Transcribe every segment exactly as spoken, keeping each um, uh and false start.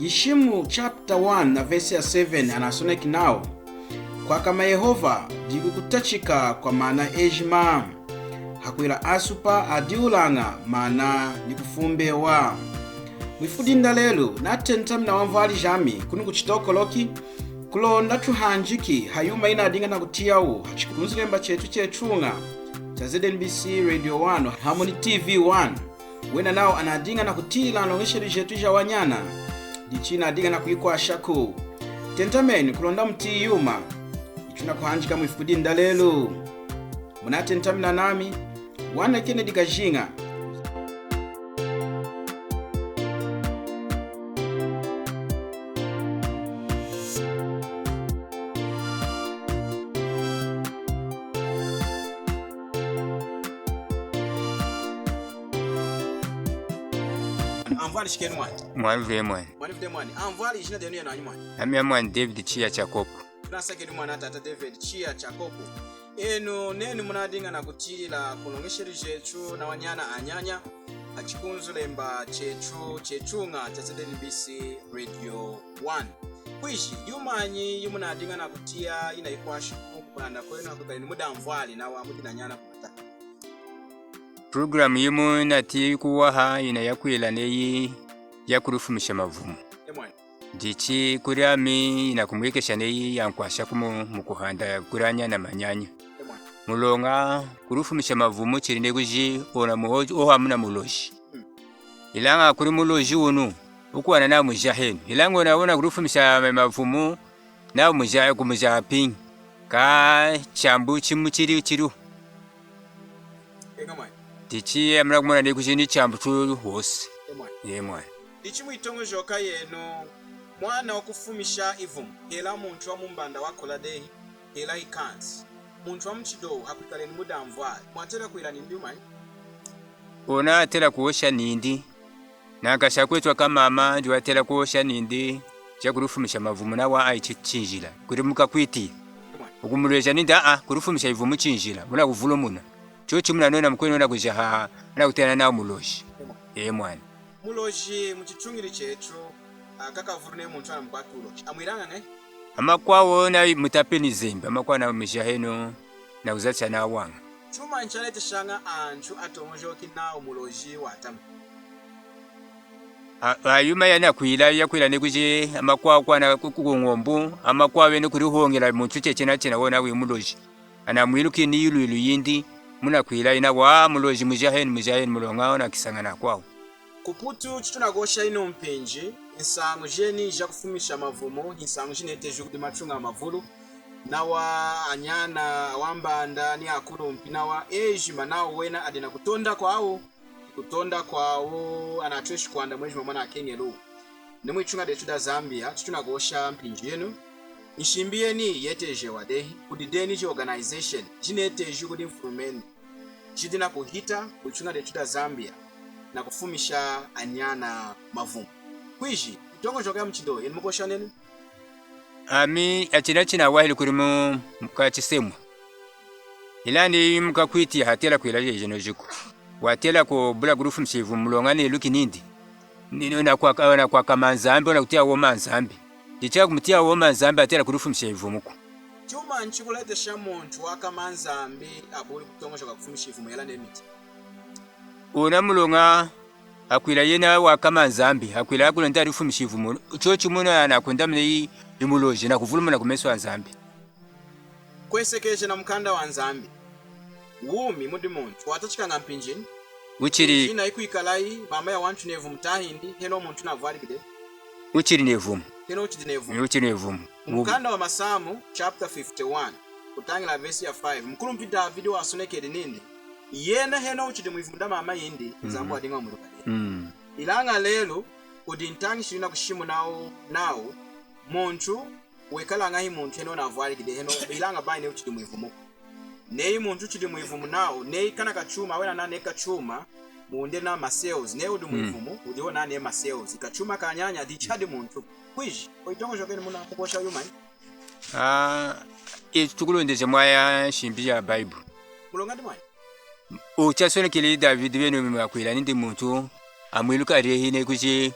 Yishimu chapter one na verse ya seven anasoneki nawu, kwakama Yehova dikukutachika kwa maana ejima. Hakwila asupa adiwulaña maana nikufumbewa. Mwifuku dinu dalelu natentami na anvwali jami kunu ku Chitokoloki, kulonda tuhanjeki ha yuma yinadiña nakutiyawu ha chikunzulemba chetu chetuña cha Z N B C Radio one hamu ni T V one. Wena nawu anadiña nakutiyila nloñeshelu jetu jawanyana, dichi nadiña nakuyikwashaku. Tentamenu kulonda mutiyi yuma yitunakuhanjeka mwifuku dinu dalelu. Munatentamina nami, Bwana Kennedy Kajinga. Anvwali shikenu mwani. Mwani vude mwani. Mwani vude mwani. Anvwali, ijina denu yenu anyi mwani? Ami mwani David Chiya Chakopo. Tunasakilili mwani tata David Chiya Chakopo. Enu nenu munadiña nakutiyilila kunloñeshelu jetu nawanyana anyanya ha chikunzulemba chetu chetuña cha Z N B C Radio one. Kwiji, yumanyi yimunadiña nakutiya yinayikwashiku mukulanda kwenu hakutala ni mudi anvwali nawa mudi nanyana kumatala? Program yimu natiyi kuwaha yina yakwila neyi yakulufumisha mavumu. Emwani. Dichi kudi ami yinakumwekesha neyi yankwashaku mu, mukuhanda kudi anyana manyanya. Emwani. Muloña kulufumisha mavumu chidi neyi kuji ona muho-, ohamu na muloji. Mm. Ilaña kudi muloji wunu, wukuwana nawu mujahenu. Ilaña ona, ona kulufumisha mavumu, nawu muja-, kumujaha piñi. Ka chambu chimu chidi, chidihu. Eña mwani. Dichi amana kumona neyi kuji ni chambu chidi hosi. Emwani. Emwani. Dichi mwitoñojoka yenu, mwana wakufumisha ivumu, hela muntu wamumbanda wakola dehi, hela ikansi, muntu wamuchidiwu, hakwikala enu mudi anvwali, mwatela kwila nindi yumanyi? Ona atela kuhosha nindi, nankashi akwetu akamama, diwu atela kuhosha nindi, chakulufumisha mavumu nawa ayi chi-, chinjila. Kudi mukakwitiya. Wukumuleja nindi, a-a, kulufumisha ivumu chinjila, munakuvulumuna. Chochimu nanwena mukwenu wunakujaha, wunakutena nawu muloji. Emwani. Muloji muchituñilu chetu, a, kakavulu neyi muntu anamukwati wuloji. Amwilaña ñahi? Amakwawu nawu mutapeni Nzambi, amakwawu nawu mujahenu, nakuzatisha nawaña. Chumanyi chaleteshaña antu atoñojoki nawu muloji watama? A, a, yuma yanakwila, yakwila neyi kuji amakwawu kwana ku, ku, kuñombu, amakwawu enu kudihoñela muntu chechina-china wona wi muloji. Anamwiluki ni yilwilu yindi, munakwila yina wa muloji mujahenu, mujahenu muloña wunakisañana akwawu. Ku Putu chitunakuhosha inu mpinji, nsañu jeni jakufumisha mavumu, nsañu jineteji kudi matuña amavulu, nawa anyana, awambanda, ni akulumpi, nawa ejima, nawu wena adi nakutonda kwawu, kutonda kwawu, anatweshi kwanda mwejima mwanakeñeluwu. Ni mwituña detu da Zambia, chitunakuhosha mpinji yinu, nshimbi yeni yetejewa dehi, kudi deni ji organization, jineteji kudi nfulumende. Jidi nakuhita kwituña detu da Zambia nakufumisha anyana mavumu. Kwiji, yitoñojoka yamuchidiwu, enu mukuhosha nenu? Ami, achina chinawahili kudi mu, mukachisemwa. Ilaña mukakwitiya hatela kwila jejenojiku. Watela kubula kulufumisha ivumu muloña neluki nindi, ni, ni, nakwaka-, nakwakama Nzambi, nakutiya woma Nzambi. Dichi akumutiya woma Nzambi, atela kulufumisha ivumuku. Chumanyi chikuletesha muntu wakama Nzambi abuli kutoñojoka kufumisha ivumu hela neyi miti? Ona muloña akwila yena wakama Nzambi, akwila akulonda alufumisha ivumu. Chochimu nakundamina i, imuloji, nakuvulumuna kumesu a Nzambi. Kwesekeja na mukanda wa Nzambi, wumi mudi muntu watachikaña mpinjinyi? Wuchidi. Mpinji yinayikwikalayi, mama yawantu nevumu tahindi, henohu muntu navwaliki dehi? Wuchidi nevumu. Henohu wuchidi nevumu. Wuchidi nevumu. Mukanda wa Masamu, chapter fifty-one, kutañila verse ya five, mukulumpi Davidi wasonekeli nindi, yena henohu wuchidi mwivumu da mama yindi, Nzambi wadiña wamwiluka dehi. Mm. Ilaña lelu, kudi ntañishilu yinakushimuna nawu, nawu, muntu wekala ñahi muntu henohu navwaliki dehi, henohu, ilaña bayi neyi wuchidi mwivumuku. Neyi muntu wuchidi mwivumu nawu, neyi kana kachuma, wena nawu neyi kachuma, mundeli nawu ma cells, neyi wudi mwivumu, wudihu nawu neyi ma cells. Kachuma kanyanya, dichadi muntu. Kwiji, oyitoñojokenu muna mukuhosha yumanyi? Ah, etu tukulondeja mwaya nshimbi ja Bible. Muloñadi mwaya? Uchasonekeli Davidi benu mwakwila nindi muntu amwiluka dehi neyi kuji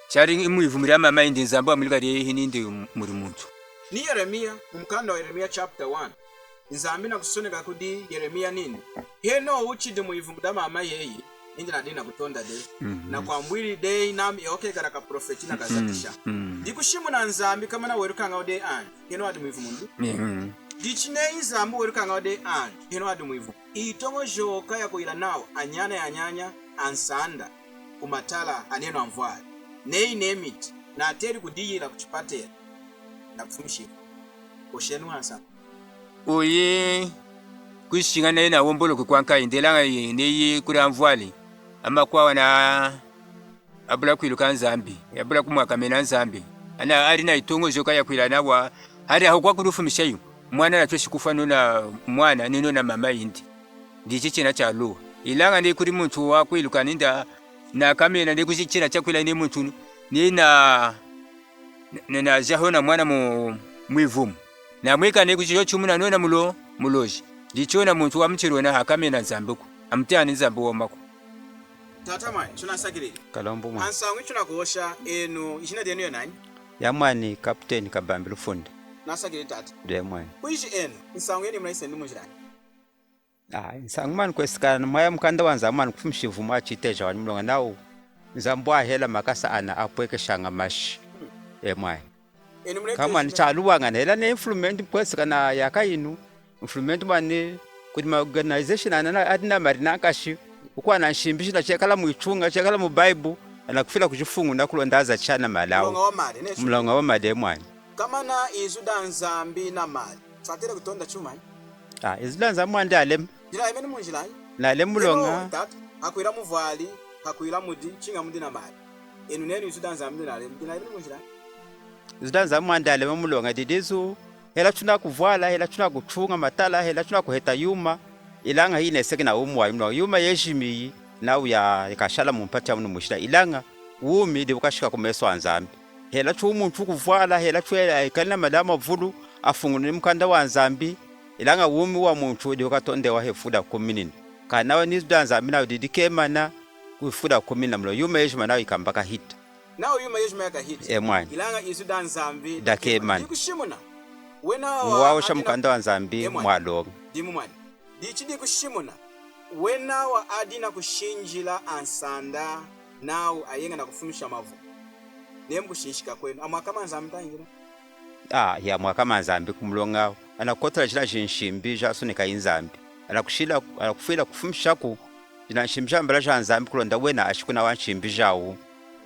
Chadi mwivumu da mama yindi, Nzambi wamwilika dehi nindi mudi muntu. Ni Yeremiya, mu mukanda wa Yeremiya chapter one, Nzambi nakusoneka kudi Yeremiya nindi, henohu chidi mwivumu da mama yeyi, nindi nadi nakutonda dehi. Mhm. Nakwambwili dehi nami, eyi kekala kaprofeti nakazakisha. Mhm. Dikushimuna Nzambi, komana welukañawu dehi antu, henohu adi mwivumu ndi? Mhm. Dichi neyi Nzambi welukañawu dehi antu, henohu adi mwivumu. Itoñojoka yakwila nawu anyana anyanya ansanda kumatala anenu anvwali. Neyi nemiti, nateli kudiyila kuchipatela nakufumishivu. Hoshenu hansa. Uyi kwishiña neyi nawomboloki kwa nkayi ndelaña yi neyi kudi anvwali amakwawu ana abula kwiluka Nzambi, abula kumwakamena Nzambi. Ana adi na itoñojoka yakwila nawa, hadi aho kwakudifumishayu, mwana natweshi kufwa nona mwana, ni nona mama yindi. Dichi china chaluwa. Ilaña ni kudi muntu wakwiluka nindi nakamena ni kuchi china chakwila ni muntu, ni na, na, na, najaha ona mwana mu, mwivumu. Namwekani kuchi chochimuna nona mulo, muloji. Dichi ona muntu wamuchidi ona hakamena Nzambiku. Amutiyi ni Nzambi womaku. Tata mwani, tunasakilili. Kalombo mwani. Hansañu tunakuhosha enu, ijina denu yo nani? Ya mwani, Kapiteni Kabambi Lufunda. Nasakilili tata. Diyi mwani. Kwiji enu, nsañu yenu munayiseni munjilanyi? Ah, nsañu mwani kwesekana mwaya mukanda wa Nzambi mwani kufumisha ivumu chiteja wanyi muloña nawu Nzambi wahela makasa ana apwekeshaña mashi. Hmm. E mwani. Enu muleke kamwani ejima chaluwañana, hela ne influment kwesekana yaka yinu. Influment mwani kudi ma organization ana na, adi na mali nankashi. Ukwana nshimbi jina chekala mwituña, chekala mu Bible, ana kufila kujifuñuna kulonda azachi ana mali awu. Muloña wa mali, ne? Muloña wa mali mwani. Komana izu da Nzambi na mali, twatela kutonda chumanyi? Ah, izu da Nzambi mwani dalema. Dinalemi ni munjilanyi? Nalema muloña. Enu tata, hakwila muvwali, hakwila mudi, chiña mudi na mali. Enu nenu izu da Nzambi dinalemi, dinalemi ni munjilanyi? Izu da Nzambi mwani dalema muloña didi izu, hela tunakuvwala, hela tunakutuña matala, hela tunakuheta yuma, ilaña hineseki na wumi wayi muloña yuma yejima iyi, nawu ya, yakashala mumpata yamunu mwishina. Ilaña wumi diwukashika kumesu a Nzambi. Hela chu muntu kuvwala, hela chu ekali na mali amavulu, afuñununi mukanda wa Nzambi, ilaña wumi wa muntu diwukatondewa hefuku dakukuminina. Kanawa nizu da Nzambi nawu didi kemana, kuhefuku dakukuminina muloña yuma yejima nawu yikamba kahita. Nawu yuma yejima yakahita. E mwani. Ilaña izu da Nzambi dakemana. Dikushimuna. Wena wa wawosha mukanda wa Nzambi mwaloña. Dimu mwani. Dichi dikushimuna. Wena wa adi nakushinjila ansanda nawu ayeña nakufumisha mavumu. Neyi mukushinshika kwenu, amwakama Nzambi tahindi? Ah, ya mwakama Nzambi kumuloña. Anakukotola jila jinshimbi jasonekayi Nzambi. Anakushila, anakufwila kufumishaku jila nshimbi jambala ja Nzambi kulonda wena ashiku nawa nshimbi jawu.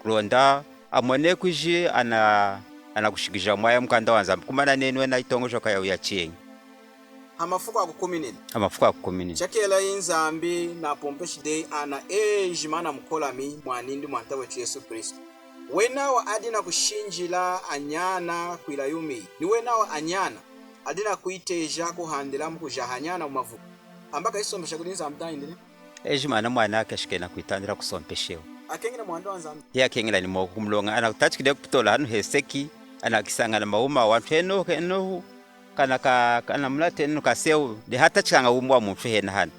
Kulonda amone kwiji ana, anakushikija mwaya mukanda wa Nzambi. Komana nenu wena itoñojoka yawu yacheñi. Hamafuku akukuminina. Hamafuku akukuminina. Chakela Nzambi napompeshi dehi ana ejima anamukolami mwanindi Mwanta wetu Yesu Kristu. Wena wa adi nakushinjila anyana kwila yuma iyi. Ni wena wa anyana adi nakwiteja kuhandila mukujaha anyana mumavuku. Amba kayisompesha kudi Nzambi tahindi? Ejima ana mwana akeshikena kwitandila kusompeshewa. Akeñila mwanda wa Nzambi. Hiyakeñila ni moko kumuloña. Anakutachikile kuputola hanu heseki. Anakisañana mawuma wantu henohu, henohu. Kana ka, kana mulatenu kasewu, dihatachikaña wumi wa muntu hena hana.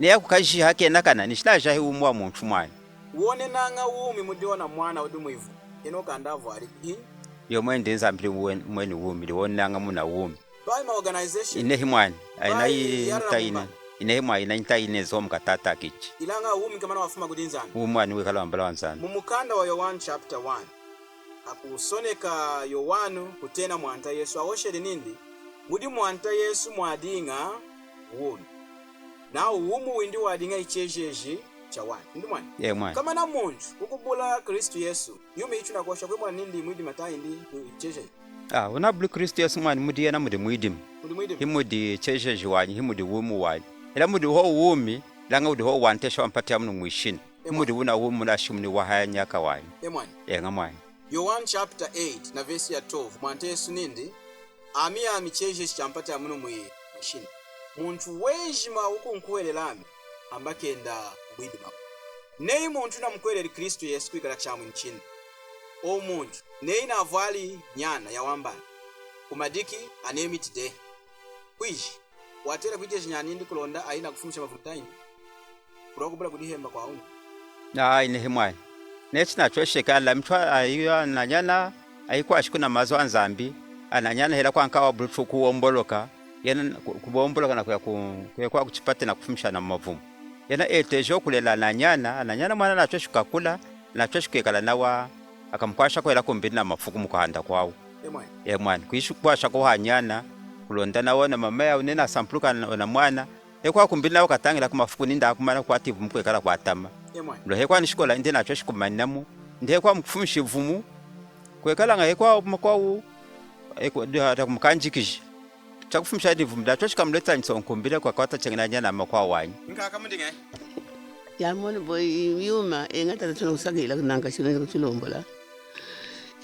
Neyi akukajiha kena kana, nishina ajahi wumi wa muntu mwani. Wonenaña wumi mudi ona mwana udi mwivumu, henohu kanda avwaliki. Yomweni ndi Nzambi wen-, mweni wumi, diwonenaña muna wumi. By my organization. Inehi mwani, ayina by yi-, Yarra nta ine. Mumba. Inehi mwani, ina nta ine zo mukatata kichi. Ilaña wumi komana wafuma kudi Nzambi. Wumi wani wekala wambala wa Nzambi. Mu mukanda wa Yohane chapter one. Hakusoneka Yowanu kutena Mwanta Yesu, ahosheli nindi, mudi Mwanta Yesu mwadiña wumi. Nawu wumi windi wadiña ichejeji chawandi. Ndi mwani? Ee mwani. Komana muntu wukubula Kristu Yesu, yuma yitunakuhosha kwimona nindi mwidima tahindi ichejeji? Ah, wunabuli Kristu Yesu mwani, mudi yena mudi mwidima. Mudi mwidima. Himudi chejeji wanyi, himudi wumi wanyi. Hela mudi hohu wumi, ilaña wudi hohu wantesha wampata yamunu mwishina. Ee mwani. Himudi wuna wumi wunashimuni wahaya nyaka wanyi. Ee mwani. Eña mwani. Yohane chapter eight na verse ya twelve, Mwanta Yesu nindi, ami, ami chejeji champata yamunu mwi-, mwishina. Muntu wejima wukunkuhwelela ami, amba kenda mumwidima. Neyi muntu namukuhweleli Kristu Yesu kwikala chamwinu china, owu muntu, neyi navwali nyana yawambala, kumadiki anemiti dehi. Kwiji, watela kwiteja nyanindi kulonda ayi nakufumisha mavumu tahindi? Kulwa kubula kudihemba kwawumu. Ayi, inehi mwani. Neyi chinatweshi kwikala mitwa ayi ananyana, ayikwashi kuna mazu aNzambi, ananyana hela kwankawa bulutu kuwomboloka, yena ku-, kuwomboloka nakuya ku-, kuya kwa kuchipatela nakufumisha na mavumu. Yena eteji kulela ananyana, ananyana mwana natweshi kukula, natweshi kwikala nawa, akamukwasha kwela kumbidi na mafuku mukuhanda kwawu. E mwani. E mwani, kwishi kukwasha kuhanyana, kulonda nawa na mama yawu nena asampuluka na, na mwana, hekwa kumbidi nawa katangila kumafuku nindi akumana kukwata ivumu kwikala kwatama. E mwani. Muloña hekwa ni shikola indi natweshi kumaninamu, indi hekwa mukufumisha ivumu, kwikalaña hekwa makwawu, hekwa, da, da kumukanjikija. Chakufumisha ni ivumu, da, twashika muleta nso nkumbile kwa kwata cheñena nyana makwawu wanyi. Nkaka mudinge. Ya mono bo i-, yuma, eña tata tunakusakilila nankashi nende kuchilombola.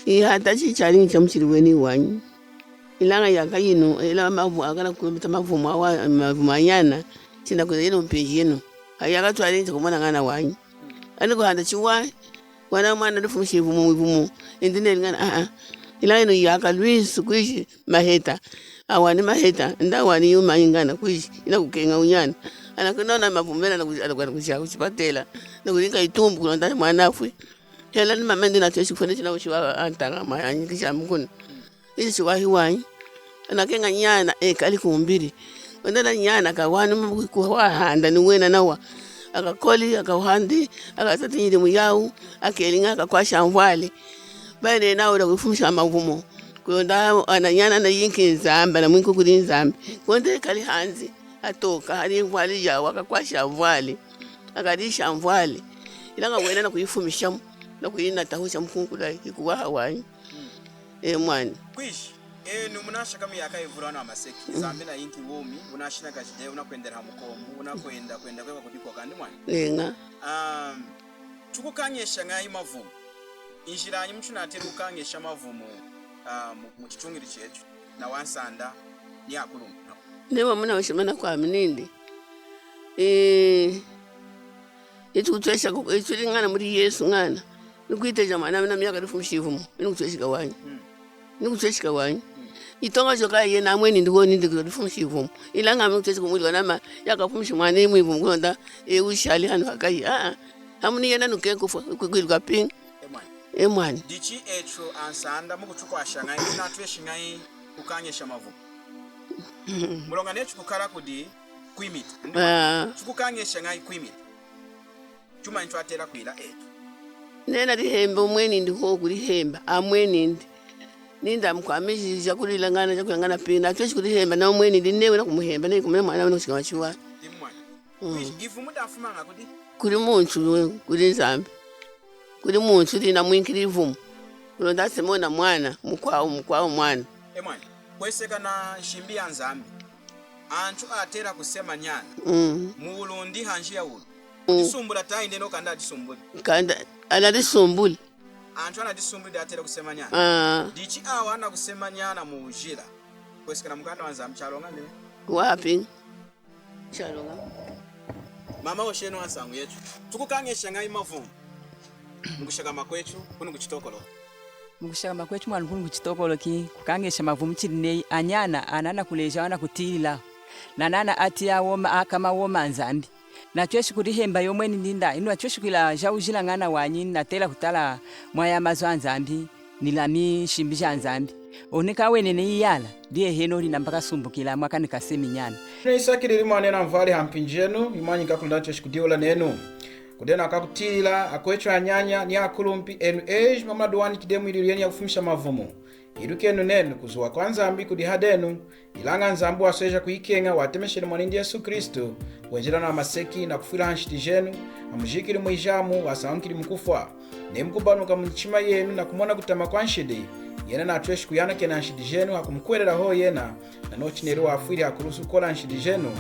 Ihata chichali ngi chamuchili weni wanyi. Ilaña yaka yinu, ela mavu-, akana kumbita mavumu awa, mavumu anyana, china kwila yinu mpinji yinu. Ayaka twali ngi chakumona ñana wanyi. Ani kuhanda chiwahi, wana mwana difumishi ivumu, ivumu. Indi neli ñana, a, a. Ilaña yinu yaka lwisu kwiji maheta. Awani maheta, nda awani yuma ingana kwiji, inakukeña unyana. Anakunona mavumu mena nakuja, nakuja kuchipatela. Nakulinga itumbu kulonda mwana afwi. Hela ni mama ndi natweshi kufwa nechi na uchiwa antaña mwa anyikisha mukuna. Ichi chiwahi wanyi. Anakeña nyana, ekali kumbidi. Wenda na nyana kawani mu-, kuwahanda ni wena nawa. Akakoli, akawandi, akasati nyidi muyawu, akeliña, akakwasha nvwali. Bayi nena ula kufumisha mavumu. Kulonda ananyana na yinki Nzambi, na mwinki kuli Nzambi. Konde kali hanzi, atoka, hali nvwali yawu, akakwasha nvwali. Akalisha nvwali. Ilaña wena na kuyifumishamu, na kuyinatahu cha mukunkula, ikuwaha wanyi. Mm. E mwani. Kwiji, enu munashaka miyaka yivulu hanu hamaseki, Nzambi nayinki wumi, wunashinakaji dehi, wunakwendela hamukombu, wunakwenda, kwenda kweba kudikoka, ndi mwani? Eña. Um, tukukañesha ñahi mavumu? Injilanyi mutunateli kukañesha mavumu, ah, mu, muchituñilu chetu, na wansanda, ni akulumpi? Neyi wamona washimana kwami nindi. Eh, itukutwesha ku-, ituli ñana mudi Yesu ñana. Nikwiteja mwana mina miyaka difumishi ivumu. Inukutweshika wanyi. Mm. Inukutweshika wanyi. Mm. Itoñojoka yena amweni ndi woni ndi difumishi ivumu. Ilaña ami nukutweshi kumwilika nama yakafumishi mwana imu ivumu kulonda, eh, ushali hanu hakayi. Ah, ah. Hamu ni yena nuke kufwa, kukwiluka pinga. E mwani. E mwani. Dichi etu ansanda mukutukwasha ñahi, tunatweshi ñahi kukañesha mavumu? Muloña netu kukala kudi kwimita. Ah. Tukukañesha ñahi kwimita? Chumanyi twatela kwila etu? Nena dihemba omweni ndi hohu kudihemba, amweni ndi. Nindi amukwamiji jakulila ñana, jakulila ñana pinga, natweshi kudihemba, na omweni ndi neyi wena kumuhemba, neyi kumona mwana wena kushika wachiwa. Ndi mwani. Mm. Kwiji, ivumu dafumaña kudi? Kuli muntu, kuli Nzambi. Kuli muntu dinamwinkili ivumu. Kulonda asemona mwana, mukwawu, mukwawu mwana. E mwani, kweseka na nshimbi ya Nzambi. Antu atela kusema nyana. Mm. Mu wulu ndi hanji ya wulu. Mm. Disumbula tayi ndeno kanda adisumbuli. Kanda, anadisumbuli. Antu anadisumbuli atela kusema nyana. Ah. Dichi awa anakusema nyana mu wujila. Kweseka na mukanda wa Nzambi chaloña ne? Wapi? Chaloña. Mama, hoshenu nsañu yetu. Tukukañesha ñahi mavumu mukushakama kwetu kunu ku Chitokoloki? Mukushakama kwetu mwani kunu ku Chitokoloki, kukañesha mavumu chidi neyi, anyana, ana anakuleja, anakutiyilila. Nana ana atiya woma, akama woma Nzambi. Natweshi kudihemba yomweni ndi nda, inu natweshi kwila jawujila ñana wanyi, natela kutala mwaya mazu a Nzambi. Nilami nshimbi ja Nzambi. Owu nikawenene iyala, dihenohu dinamba kasumbukila mwaka nikasemi nyana. Nisakilili mwanenu anvwali hampinji jenu, yuma yinkakulonda natweshi kudiwula nenu. Kudenu akakutiyilila, akwetu anyanya, ni akulumpi, enu ejima munaduwaniki dehi mwilwilu yenu yakufumisha mavumu. Ilukenu nenu, kuzuwa kwa Nzambi kudi hadenu, Ilaña Nzambi wasweja kuyikeña, watemesheli Mwanindi Yesu Kristu, wenjili hanu hamaseki nakufwila hanshidi jenu, amujikili mwijamu, wasañukili mukufwa. Neyi mukubaluka munyichima yenu nakumona kutama kwanshidi, yena natweshi kuyanakena nshidi jenu hakumukuhwelela hohu yena, nanochu neli wafwili hakulusu kukuula nshidi jenu.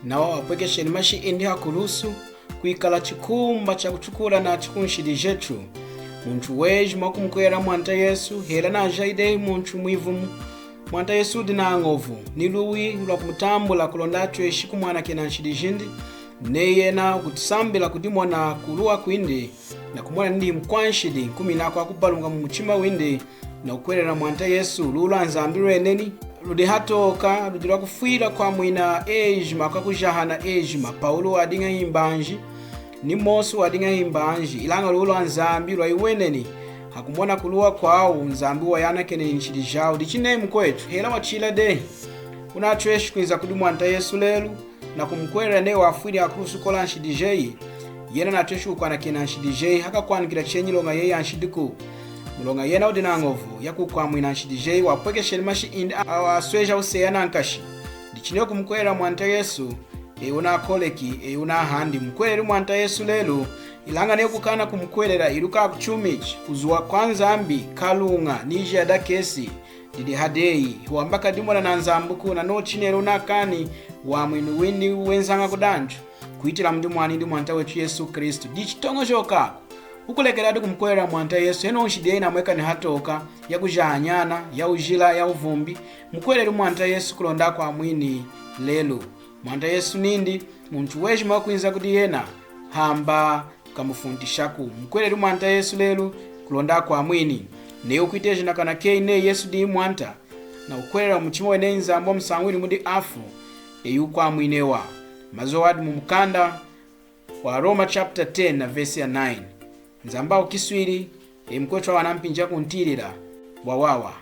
Nawa wapwekesheli mashi indi hakulusu, kwikala chikumba chakutukuula nachu kunshidi jetu. Muntu wejima wakumukuhwelela Mwanta Yesu, hela najahi dehi muntu mwivumu, Mwanta Yesu wudi nañovu niluwi lwakumutambula kulonda atweshi kumwanakena nshidi jindi. Neyi yena wukutusambila kudimona kuluwa kwindi, nakumona nindi himukwanshidi, nkumininaku kubaluka mumuchima windi, nakukuhwelela Mwanta Yesu. Luwi lwa Nzambi lweneni ludi hatooka, ludi lwakufwila kwamwina ejima, kwakujahana ejima. Pawulu wadiña nyimbanji, ni mosu wadiña himbanji, ilaña luwi lwa Nzambi lwayiweneni. Hakumona kuluwa kwawu, Nzambi wayanakeneni nshidi jawu. Dichi neyi mukwetu, hela wachila dehi, wunatweshi kwinza kudi Mwanta Yesu lelu, nakumukuhwelela neyi wafwili hakulusu kola nshidi jeyi, yena natweshi kukwanakena nshidi jeyi, hakakwanakena chenyi nyiloña yeyi yanshidiku. Muloña yena wudi nañovu yakukwamwina nshidi jeyi, wapwekesheli mashi indi a-, a-, asweja wuseya nankashi. Dichi neyi wukumukuhwelela Mwanta Yesu, eyi wunakoleki, eyi wunahandi, mukuhweleli Mwanta Yesu lelu. Ilaña neyi wukukana kumukuhwelela, iluka kuchumichi, kuzuwa kwaNzambi, kaluña, nijiya dakesi didi hadi eyi, hiwamba kadimona naNzambiku, nanochu chineli wunakani wamwinu windi wenzaña kudi anchu, kuhitila mudi Mwanindi Mwanta wetu Yesu Kristu. Dichi toñojokaku, wukulekela adi kumukuhwelela Mwanta Yesu, henohu nshidi yeyi yinamwekani hatoka, yakujaha anyana, yawujila, yawuvumbi. Mukuhweleli Mwanta Yesu kulonda akwamwini lelu. Mwanta Yesu nindi, muntu wejima wukwinza kudi yena, hamba kamufuntishaku. Mukuhweleli Mwanta Yesu lelu kulonda akwamwini. Neyi wukwiteja nakanwa keyi neyi Yesu diyi Mwanta, nakukuhwelela mumuchima weyi neyi Nzambi wamusañwili mudi afu, eyi wukwamwinewa. Mazu awa adi mumukanda wa Roma chapter ten na verse ya nine. Nzambi akukiswili, eyi mukwetu wanampinji yakuntiyilila wawawa.